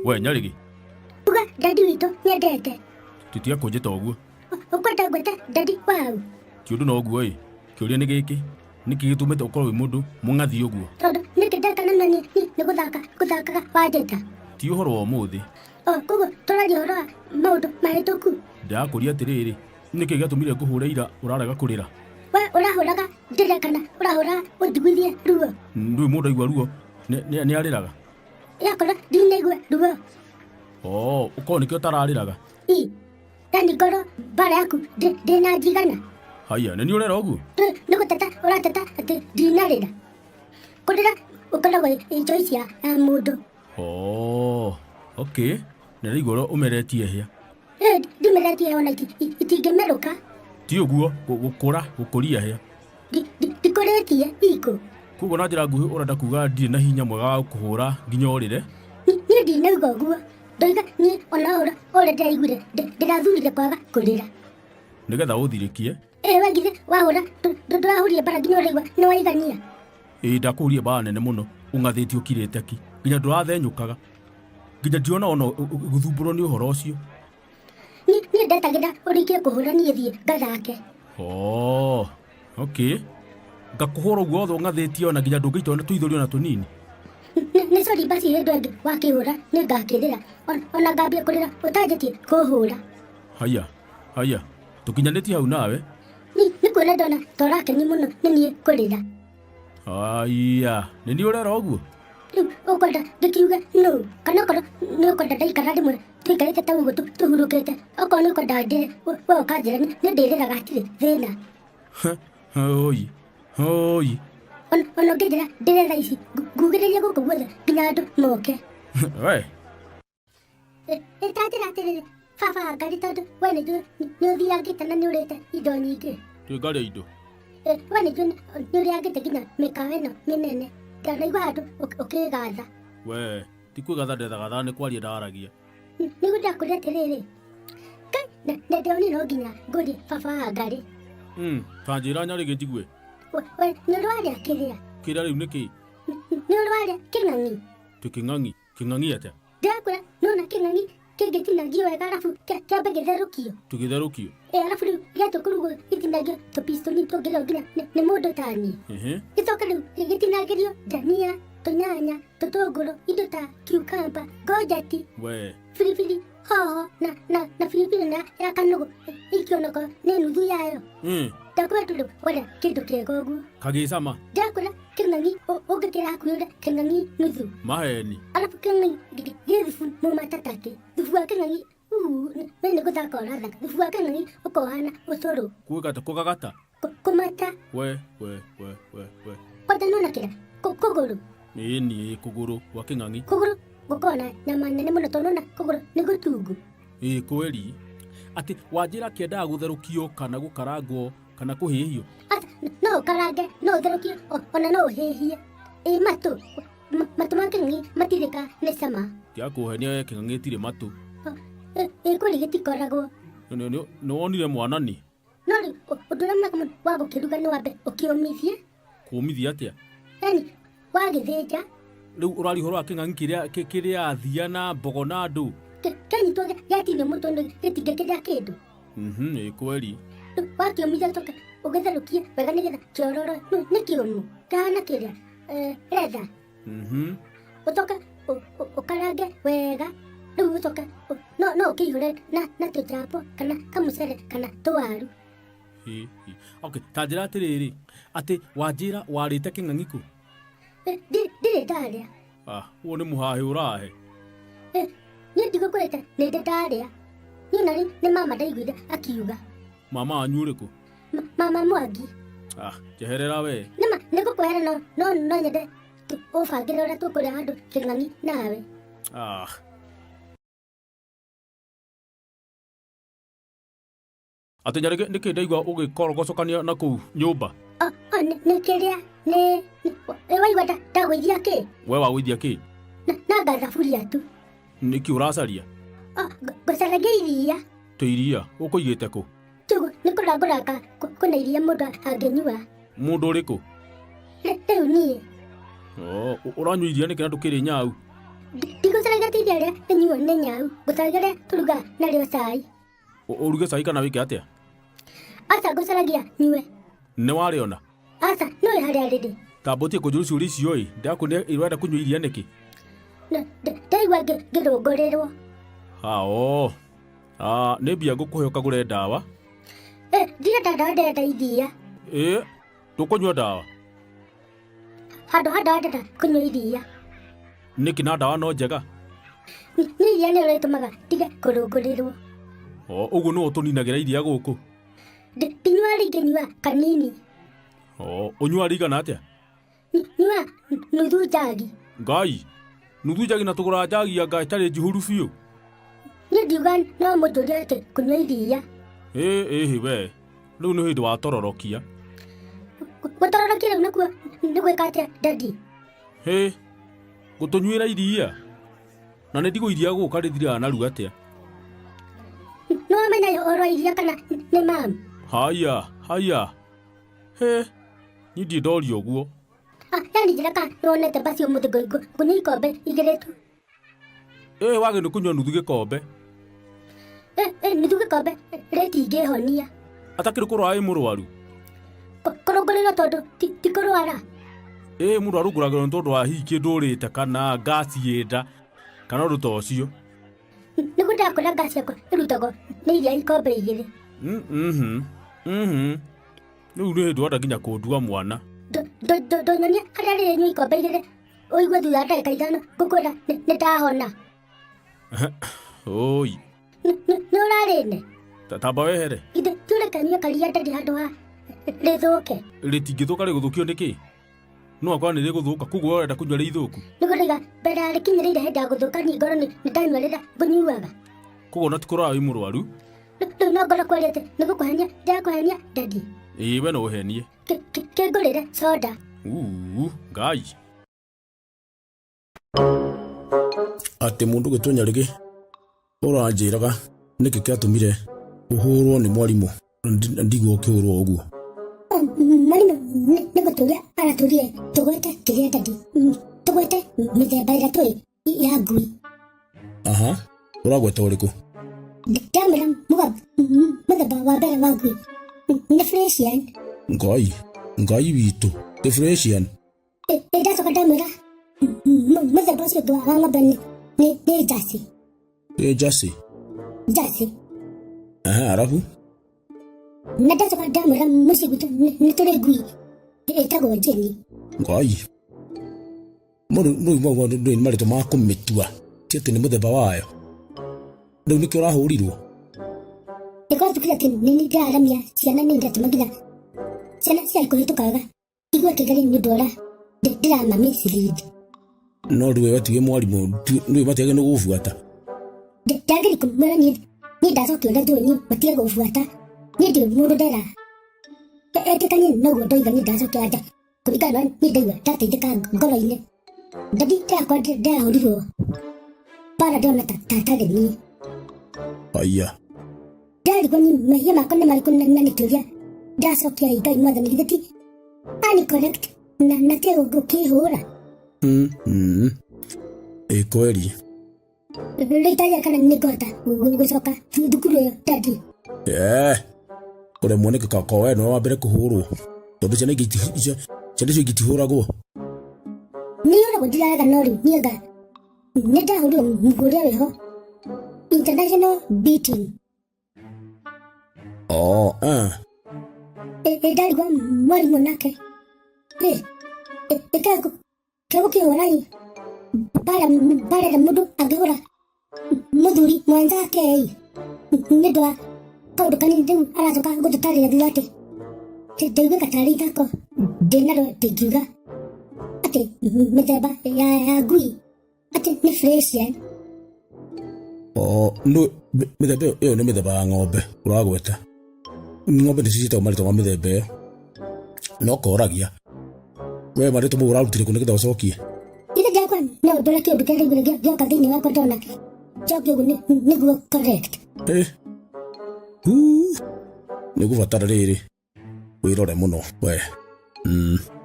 We Nyarĩgĩ. Uga dadi witũ nyendete. Titia kũnjĩta ũguo. Ũkwenda ngwĩte dadi waũ? Ti ũndũ na ũguo ĩ. Kĩũria nĩ gĩkĩ, nĩkĩ gĩtũmĩte ũkorwo wĩ mũndũ mũng'athi ũguo? Tondũ nĩkĩ ndeka na niĩ nĩ gũthaka ngũthakaga wanjĩta. Ti ũhoro wa ũmũthĩ. O koguo tũraria ũhoro wa maũndũ mahĩtũku. Ndĩrakũria atĩrĩrĩ, nĩkĩ gĩatũmire ngũhũre ira ũrarega kũrĩra? We ũrahũraga ndĩre kana ũrahũraga ũnjiguithie ruo? Ndũĩ mũndũ aigua ruo nĩ arĩraga? Yakorwo ndinaigua ruo. Oo, ũkorwo nĩkĩo ũtararĩraga? Ĩ, yani ngorwo mbara yaku ndĩna njigana. Haiya, nĩ niĩ ũrera ũguo? Nĩ gũteta ũrateta atĩ ndinarĩra. Kũrĩra ũkoragwo ĩ choice ya mũndũ. Oo, okay. Nĩ ndaigua ũrĩa ũmeretie hĩa. Ĩ, ndimeretie ona itingĩmerũka. Ti ũguo, gũkũra, gũkũria hĩa. Ndikũrĩtie ikũ. Koguo na njĩra nguhĩ ũrenda kuga ndirĩ na hinya mwega wa gũkũhũra nginya ũrĩre? Niĩ ndinauga ũguo. Ndoiga niĩ ona ũrĩa ũrĩa ndĩraiguire ndĩrathurire kwaga kũrĩra. Nĩgetha ũthirĩkie. Ĩ we githĩ wahũra ndũrahũrire mbara nginya ũraigua nĩ waigania? Ĩ ndakũhũrire mbara nene mũno ũng'athĩtie ũkirĩte ki nginya ndũrathenyũkaga nginya ndirona ona gũthumbũrwo nĩ ũhoro ũcio. Niĩ ndetagĩrĩra ũrĩkie kũhũra niĩ thiĩ ngathake. Oh, okay. Ngakũhũra ũguo wothe ũng'athĩtie ona nginya ndũngĩita ona tũithũri ona tũnini. Nĩ sorry basi hĩndĩ ĩngĩ wakĩhũra nĩ ngakĩrĩra. Ona ngambia kũrĩra ũtanjĩtie kũhũra. Haiya, haiya, tũkinyanĩtie hau nawe. Nĩ kuona ndona ta ũrakeni mũno nĩ niĩ kũrĩra. Aya, nĩ niĩ ũrera ũguo? Rĩu ũkwenda ngĩkiuge nũ? Kana okorwo nĩ ũkwenda ndaikara rĩmwe tũikarĩte ta ũguo tũhurũkĩte, okorwo nĩ ũkwenda ndĩre, we ũkanjĩra nĩ ndĩrĩraga hatirĩ thĩna. Oi, oi. Ona ũngĩnjĩra ndĩre thaa ici, ngugĩrĩrie gũkũ guothe nginya andũ moke. We. Ta njĩra atĩrĩrĩ, baba wa ngari tondũ we nĩ njũĩ nĩ ũthiangĩte na nĩ ũrĩte indo nyingĩ. Twĩ ngarĩa indo. We nĩ njũĩ nĩ ũrĩangĩte nginya mĩkawa ĩno mĩnene. Ndanaigua handũ ũkĩgatha. We, ti kwĩgatha ndethagathaga nĩ kwaria ndaragia. Nĩguo ndakũria atĩrĩrĩ, Ngai, na ndĩronire no nginya ngũrie baba wa ngari. Ta njĩra nyarĩgĩ njigue. We nĩ ũrwarĩa kĩrĩa? Kĩrĩa rĩu nĩ kĩ? Nĩ ũrwarĩa kĩng'ang'i? Tĩ kĩng'ang'i, kĩng'ang'i atĩa? Ndĩrakwĩra nona kĩng'ang'i kĩngĩtinangio wega arabu kĩambe gĩtherũkio. Tũgĩtherũkio? Ĩ arabu rĩu gĩatua kũrugwo gĩtinangio tũpiece tũnini tũngĩrĩo nginya nĩ mũndũ ta niĩ. Gĩcoke rĩu gĩtinangĩrio ndania, tũnyanya, tũtũngũrũ, indo ta cucumber, ngojeti, We. biribiri, hoho na na na biribiri na ya kanũgũ ikĩonoko nĩ nuthu yayo. Ndakwĩra tondũ wenda kĩndũ kĩega ũguo. Kagĩcama. Ndĩrakwĩra kĩng'ang'i ũngĩkĩra hakuhĩ ũrĩa kĩng'ang'i nuthu. Maheni. Arabu kĩng'ang'i gĩ thubu mũmatatake. Thubu wa kĩng'ang'i we nĩ gũthaka ũrathaka. Thubu wa kĩng'ang'i ũkohana ũcũrũ. Kwĩgata kũgagata. Kũmata. We we we we we. Kwanja nona kĩra kũgũrũ. Ĩĩ niĩ kũgũrũ gwa kĩng'ang'i. Kũgũrũ gũkoragwo na nyama nene mũno tondũ nona kũgũrũ nĩ gũtungu. Ĩĩ kweri. Atĩ wanjĩra kĩendaga gũtherũkio kana gũkarangwo kana kũhĩhio? Aca, no ũkarange, no ũtherũkie, ona no ũhĩhie. Ĩ matũ, matũ ma kĩng'ang'i matirĩka nĩ cama. Tiga kũhenia we kĩng'ang'i gĩtirĩ matũ. Ĩ kweri gĩtikoragwo. Nĩ wonire mwana nĩ? No rĩu ũndũ ũrĩa mwega mũno wa gũkĩruga nĩ wambe ũkĩũmithie. Kũũmithia atĩa? Yaani wagĩthĩnja. Rĩu ũraria ũhoro wa kĩng'ang'i kĩrĩa kĩrĩa thia na mbogo na andũ. Kĩanyitwo gĩatinio mũtwe nĩ gĩtingĩkĩrĩa kĩndũ. Ĩ kweri. Rĩu wakĩũmithia ũcoke ũgĩtherũkie wega nĩgetha kĩororo nĩ kĩũmũ kĩhana kĩrĩa leather. Ũcoke ũkarange wega rĩu ũcoke no ũkĩihũre na tũchapo kana kamũcere kana tũwaru. Ĩ, ĩ. Okay, ta njĩra atĩrĩrĩ, atĩ wanjĩra warĩte kĩng'ang'i kũ? Ndirĩ ndarĩa. Ah, ũyũ nĩ mũhahĩ ũrahe. Niĩ ndigũkwĩrĩte nĩ ndĩ ndarĩa. Niĩ na rĩu nĩ mama ndaiguire akiuga. Mama wanyu ũrĩkũ? Mama Mwangi. Ah, njeherera we. Nĩma nĩngũkwehera no no no nyende ũbangĩre ũrĩa tũkũrĩa handũ kĩng'ang'i nawe. Ah. Atĩ nyarĩgĩ nĩkĩ ndaigua ũgĩkorogocokania na kũu nyũmba? Nĩ kĩrĩa nĩ waigua ndagũithia kĩ? We wagũithia kĩ? Na ngathaburia tu. Nĩkĩ ũracaria? Ngũcaragia iria. Tũ iria ũkũigĩte kũ? Tugu nĩ kũrora ngũrora kwĩna iria mũndũ angĩnyua. Mũndũ ũrĩkũ? Rĩu niĩ. Ũranyua iria nĩkĩ na ndũkĩrĩ nyau? Ndigũcaragia ti Ngũgweta iria rĩrĩa rĩnyuo nĩ nyau, ngũcaragia rĩrĩa tũrugaga narĩo cai. Ũruge cai kana wĩke atĩa? Aca ngũcaragia nyue. Nĩ warĩona? Aca, nĩũĩ harĩa rĩrĩ. Tamba ũtige kũnjũria ciũria icio ĩ, ndĩrakũria ũrenda kũnyua iria nĩkĩ? Ndaigua ngĩrũngũrĩrwo. Ha, oo. Ah, nĩ mbia ngũkũhe ũkagũre ndawa. Eh, ndirenda ndawa, ndĩrenda iria. Ĩ, ndũkũnyua ndawa? Handũ ha ndawa ndĩrenda kũnyua iria. Nĩkĩ na ndawa no njega? Nĩ iria nĩrĩo rĩtũmaga ndige kũrũngũrĩrwo. O, ũguo nĩwe ũtũninagĩra iria gũkũ? Ndinyua rĩngĩ, nyua kanini. O, ũnyua rĩigana atĩa? Nyua nuthu njagi. Ngai, nuthu njagi na tũgũraga njagi anga ĩtarĩ njihũru biũ. Niĩ ndiuga no mũnjũrie atĩ kũnyua iria. Ĩ, ĩhĩ we, rĩu nĩ hĩndĩ watororokia. Gũtororokia rĩu nakuo nĩ gwĩka atĩa, daddy? Hĩ, gũtũnyuĩra iria? Na nĩ ndigũ iria gũka rĩthiraga narua atĩa? Nĩ wamenya ũhoro wa iria kana nĩ mam? Haya, haya. Hĩ, niĩ ndirĩ ndoria ũguo. Ah, yani njĩra ka nĩwonete basi ũmũthĩ ngũnyua ikombe igĩrĩ tu. Ĩ, wagĩ nĩ kũnyua nuthu gĩkombe. Eh, eh, nuthu gĩkombe rĩtingĩhonia. Atakĩrĩ kũrwara wĩ mũrwaru? Kũrũngũrĩrwo tondũ ti kũrwara. Ĩ, mũndũ arũngũragĩrwo nĩ tondũ wa hihi kĩndũ ũrĩte kana ngasi ĩ nda kana ũndũ ta ũcio. Nĩguo ndakora ngasi yakwa ĩrutagwo nĩ iria ikombe igĩrĩ. Mhm, mhm. Rĩu nĩ hĩndĩ wenda nginya kũndua mwana. Ndũnyonia harĩa rĩrĩ nyua ikombe igĩrĩ ũigue thutha wa ndagĩka 5 ngũkwĩra nĩ ndahona. Oi. Nĩ ũrarĩne? Tamba wehere. Githĩ ti ũreke nyue karia ndari handũ ha rĩthũke? Rĩtingĩthũka, rĩgũthũkio nĩkĩ? No akorwo nĩ rĩgũthũka, koguo ũrenda kũnyua rĩ ithũku. Nĩguo ndaiga mbere ya rĩkinyĩrĩire hĩndĩ ya gũthũka niĩ ngorwo nĩ ndanyua rĩrĩa ngũnyuaga. Koguo ona ti kũrwara wĩ mũrwaru? Rĩu no ngorwo kwaria atĩ nĩ gũkũhenia ndĩrakũhenia, daddy. Ĩĩ, we no ũhenie. Kĩngũrĩre soda. Uu, Ngai. Atĩ mũndũ gwĩtwo Nyarĩgĩ ũranjĩraga nĩkĩ kĩatũmire ũhũrwo nĩ mwarimũ na ndigwo ũkĩhũrwo ũguo. Mwarimũ nĩ gũtũria aratũrie tũgwete kĩrĩa, daddy, tũgwete mĩthemba ĩrĩa tũĩ ya ngui. Aha, ũragweta ũrĩkũ? Ndamwĩra mũthemba wa mbere wa ngui nĩ Frisian. Ngai, Ngai witũ, nĩ Frisian. Ndacoka ndamwĩra mũthemba ũcio ũngĩ wa ng'ombe nĩ Jersey. Ĩ, Jersey. Jersey. Aha, arabu? Na ndacoka ndamwĩra mũciĩ gwitũ nĩ tũrĩ ngui ĩtagwo Jeni. Ngai, mũndũ rĩu mau nĩ marĩtwa ma kũmĩtua, ti atĩ nĩ mũthemba wayo. Rĩu nĩkĩo ũrahũrirwo? Nĩkwatukire atĩ nĩ ndĩraramia ciana, nĩ ndatũma nginya ciana ciarĩ kũhĩtũkaga igue kĩgerio nĩ ũndũ ũrĩa ndĩrama mislead. No rĩu we tiwe mwarimũ, rĩu matiage nĩ gũbuata. Ndagĩrĩ kũmwĩra niĩ ndacokia ũrĩa njũĩ, niĩ matige gũbuata, niĩ ndirĩ mũndũ ndera etĩkanie noguo ndoiga. Niĩ ndacokia anja kũringana na niĩ ndaigua ndateithĩka ngoro-inĩ. Daddy, ndĩrakwa ndĩrahũrirwo bara ndĩrona ta tarĩ niĩ. Aya. Ndĩrarigwo ni mehia makwa nĩ marĩkũ na nĩ kĩũria ndacokia Ngai Mwathani, githĩ ti ani correct na ti gũkĩhũra? Ĩ, kweri. Rĩtaria kana nĩ ngũhota gũcoka thukuru ĩyo, daddy? Eh, kũremwo nĩkĩ ko we nĩwe wa mbere kũhũrwo? Tondũ ciana ingĩ ciana icio ingĩ itihũragwo. Nĩ ũragwo ndirarega, no rĩu niĩ anga nĩ ndahũrirwo mũhũrĩre wĩho, international beating. Oh, eh. Ĩ ndarigwo mwarimũ nake kegũkĩhũra ĩ bara bara ĩrĩa mũndũ angĩhũra mũthuri mwenzake ĩ nĩ ũndũ wa kaũndũ kanini. Rĩu aracoka gũtũtarĩria thutha atĩ ndaiguĩka tarĩ ithako ndĩnarĩo ndingiuga atĩ mĩthemba ya ngui atĩ nĩ Frisian. Oh, no mĩthemba ĩyo nĩ mĩthemba ya ng'ombe ũragweta. Ng'ombe nĩcio ciĩtagwo marĩtwa ma mĩthemba ĩyo. No koragia we marĩtwa mau ũrarutire kũ nĩgetha ũcokie? Ithe ndakwa no ndore kĩũndũ kĩrĩa ndaiguire gĩoka thĩinĩ wakwa, ndona njoke ũguo nĩguo correct. Eh. Huu. Nĩ ũgũbatara rĩrĩ wĩrore mũno we.